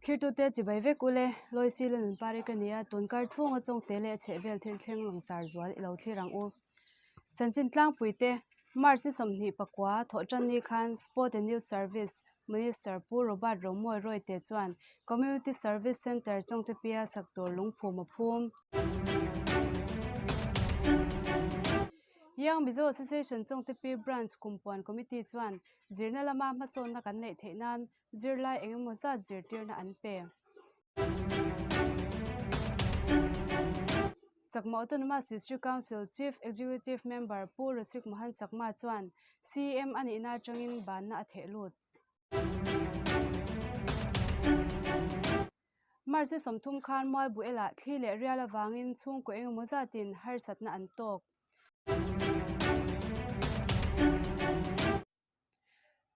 Thlirtute chibai vek ule, Loisi la nun pari ka nia, tunkar chhunga chawngte leh chhehvel thil thleng langsar zual i lo thlir ang u. Chanchin tlangpuite, March ni 29 thawhtan ni khan Sport and Youth Service Minister Pu Robert Romawi Royte chuan Community Service Centre Chawngtepia sak tur lungphum a phum. Young Mizo Association Chawngtepi Branch Kumpuan Committee chuan zirna lama hmasawnna kan neih theih nan zirlai eng emaw zat zirtirna an pe. Chakma Autonomous District Council Chief Executive Member Pu Rasik Mohan Chakma chuan CM a nihna atangin banna a theh lut. March ni 30 khan Mualbuelah thli leh rial avangin chhungkaw eng emaw zatin harsatna an tawk.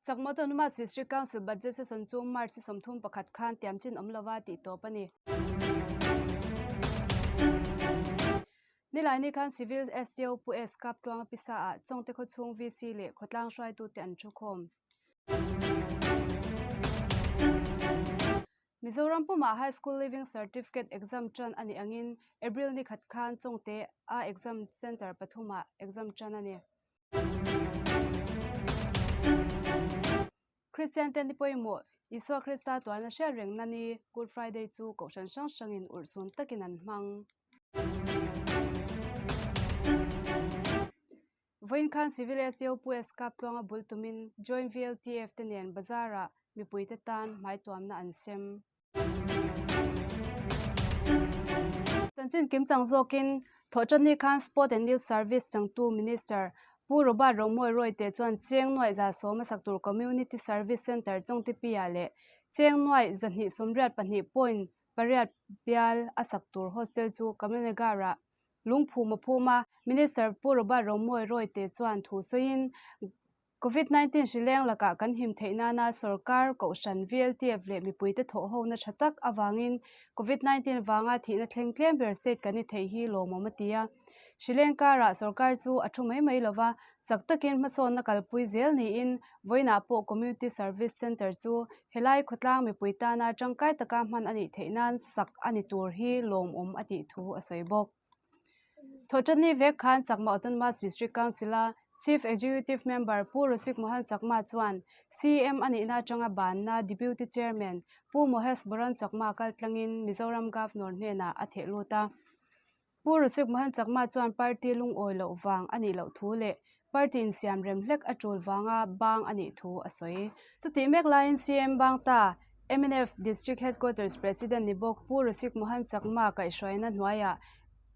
Chakma Autonomous District Council Budget Session chu March ni 31 khan tiamchin awm lova tih tawp a ni. Nilaini khan Civil SDO Pu S Kaptluanga pisa ah Chawngte khawchhung VC leh khawtlang hruaitute an thukhawm. Mizoram pumah High School Leaving Certificate exam tan a nih angin April ni khat khan Chawngte a exam centre pathumah exam tan a ni. Kristian te ni pawimawh Isua Krista tuarna hriat rengna ni Good Friday chu kohhran hrang hrangin urhsun takin an hmang. Vawiin khan Civil SDO Pu S Kaptluanga bul tumin Joint VLTF te nen bazar-ah mipuite tan hmaituamna an sem. Chanchin kimchang zawkin Thawhtanni khan Sport and Youth Service changtu Minister Pu Robert Romawi Royte chuan Cheng nuaih 100 a sak tur Community Service Centre Chawngtipi-ah leh Cheng nuaih 298.8 bial a sak tur hostel chu Kamalnagar-ah lungphum a phum a. Minister Pu Robert Romawi Royte chuan thu sawiin Covid 19 hri leng lakah kan him theih nana sorkar, kohhran, VLTF leh mipuite thawhhona tha tak avangin Covid 19 vanga thihna thleng tlem ber state kan ni thei hi lawmawm a ti a. Hri leng karah sorkar chu a thu mai mai lova, chak takin hmasawnna kalpui zel niin vawiinah pawh Community Service Centre chu helai khawtlang mipui tana tangkai taka hman a nih theih nan sak a ni tur hi lawmawm a tih thu a sawi bawk. Thawhtanni vek khan Chakma Autonomous District Council-a Chief Executive Member Pu Rasik Mohan Chakma chuan CM a nihna atanga banna Deputy Chairman Pu Mohesh Boran Chakma kaltlangin Mizoram Governor hnenah a theh lut a. Pu Rasik Mohan Chakma chuan party lungawi loh vang a nih loh thu leh party insiam rem hlek a tul vanga bang a nih thu a sawi. Chutih mek laiin CM bang ta mnf District Headquarters President ni bawk Pu Rasik Mohan Chakma kaihhruaina hnuaiah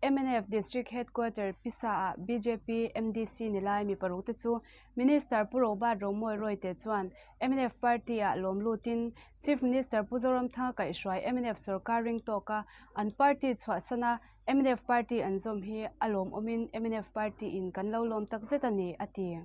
mnf District Headquarter Pisa-ah bjp MDC ni lai mi paruk te chu Minister Pu Robert Romawi Royte chuan mnf party-ah lawm lutin Chief Minister Pu Zoramthanga kaihhruai mnf sorkar ring tawka an party chhuahsana mnf party an zawm hi a lawmawmin mnf party-in kan lo lawm takzet a ni, a ti.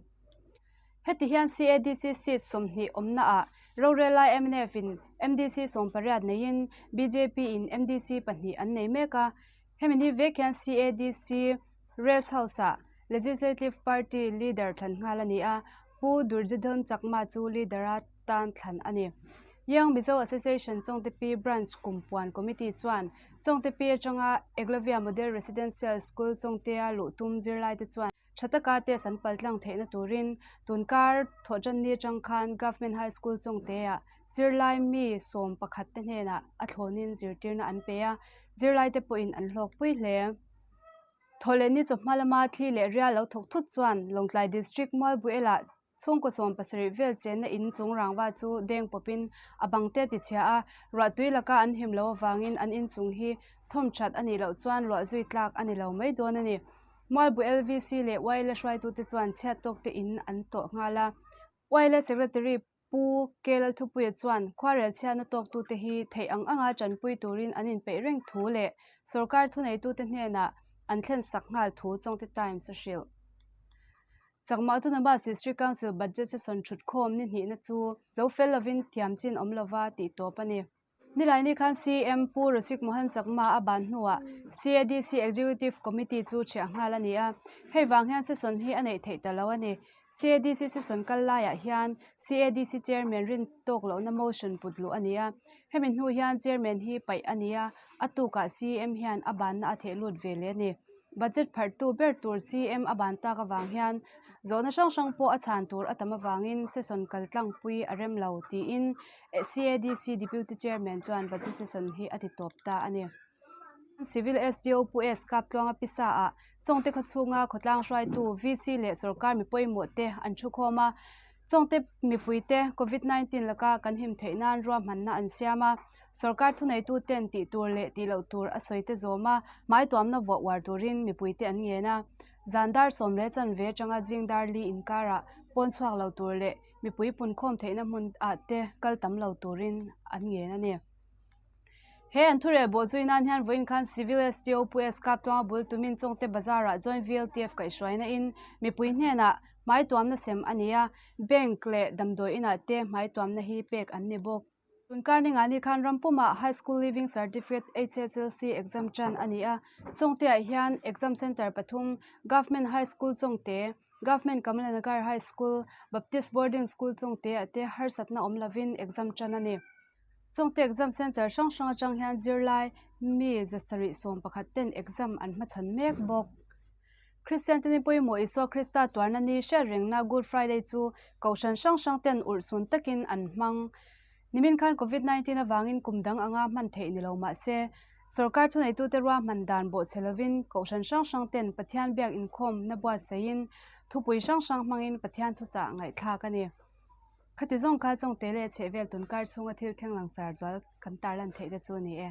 Heti hian CADC seat 20 awmnaah rorel lai mnf in MDC 18 neiin bjp in MDC pahnih an nei mek a. Hemi ni vek hian CADC Rest House-ah Legislative Party leader thlan nghal a ni a, Pu Durjodhan Chakma chu leader-a tan thlan a ni. Young Mizo Association Chawngtepi Branch Kumpuan Committee chuan Chawngtepi atanga Eklavya Model Residential School Chawngtea luh tum zirlaite chuan Tha taka test an paltlang theihna turin tunkar thawhtanni atang khan Government High School Chawngte-ah zirlai mi 11 te hnenah a thlawnin zirtirna an pe a, zirlaite pawhin an hlawkpui hle. Thawhlehni chawhma lama thli leh rial lo thawk thut chuan Lawngtlai District Mualbuelah Chhungkaw 70 vel chenna in chung rangva chu deng pawpin a bang te tichhia a, ruahtui laka an him lo avangin an inchung hi thawm that a nih loh chuan luah zui tlak a ni lo mai dawn a ni. Mualbu LVC leh YLA hruaitute chuan chhiat tawk te in an tawh nghal a. YLA Secretary Pu K Lalthupuia chuan khuarel chhiatna tawktute hi theih ang anga tanpui turin an inpeih reng thu leh sorkar thuneitute hnenah an thlen sak nghal thu Chawngte Times a hrilh. Chakma Autonomous District Council Budget Session thutkhawm ni hnihna chu zo fel lovin thiam chin awm lova tih tawp a ni. Nilaini khan CM Pu Rasik Mohan Chakma a ban hnuah CADC Executive Committee chu thiah nghal a ni a, hei vang hian session hi a neih theih ta lo a ni. CADC session kal laiah hian CADC chairman rin tawk lohna motion put luh a ni a. Hemi hnu hian chairman hi paih a ni a, a tukah CM hian a banna a theh lut ve leh a ni. Budget pharhtu ber tur CM a ban tak avang hian zawhna hrang hrang pawh a chhan tur a tam avangin session kal tlangpui a rem lo tiin CADC Deputy Chairman chuan budget session hi a ti tawp ta a ni. Civil SDO Pu S Kaptluanga pisa ah Chawngte khawchhunga khawtlang hruaitu VC leh sorkar mi pawimawh te an thu khawm a. Chawngte mipuite Covid 19 laka kan him theih nan ruahmanna an siam a. Sorkar thuneitu ten tih tur leh tih loh tur a sawi te zawm a, hmai tuamna vuah uar turin mipuite an ngen a. Zan dar sawm leh chanve atanga zing dar li inkarah pawn chhuak lo tur leh mipui punkhawm theihna hmun ah te kal tam lo turin an ngen a ni. He an thurel bawh zui nan hian vawiin khan Civil STO Pu S Kaptluanga bul tumin Chawngte Bazar-ah Joint VLTF kaihhruaina in mipui hnenah hmai tuamna sem a ni a, Bank leh damdawi inah te hmai tuamna hi pek an ni bawk. Tunkar ningah ni khan ram pumah High School Leaving Certificate, HSLC, exam tan a ni a, Chawngte-ah hian exam centre pathum, Government High School Chawngte, Government Kamalanagar High School, Baptist Boarding School Chawngte-ah te harsatna awm lovin exam tan a ni. Chawngte exam centre hrang hrang atang hian zirlai mi 711 ten exam an hmachhawn mek bawk. Kristian te ni pawimawh Isua Krista tuarna ni hriat rengna Good Friday chu kohhran hrang hrang ten urhsun takin an hmang. Nimin khan Covid 19 avangin kum dang anga hman theih ni lo mah se, sorkar thuneitute ruahman dan bawhchhe lovin kohhran hrang hrang ten Pathian biak inkhawmna buatsaihin thupui hrang hrang hmangin Pathian thuchah ngaihthlak a ni. Khati zawng kha Chawngte leh chhehvel tunkar chhunga thil thleng lang char zual kan tarlan theih te chu a ni e.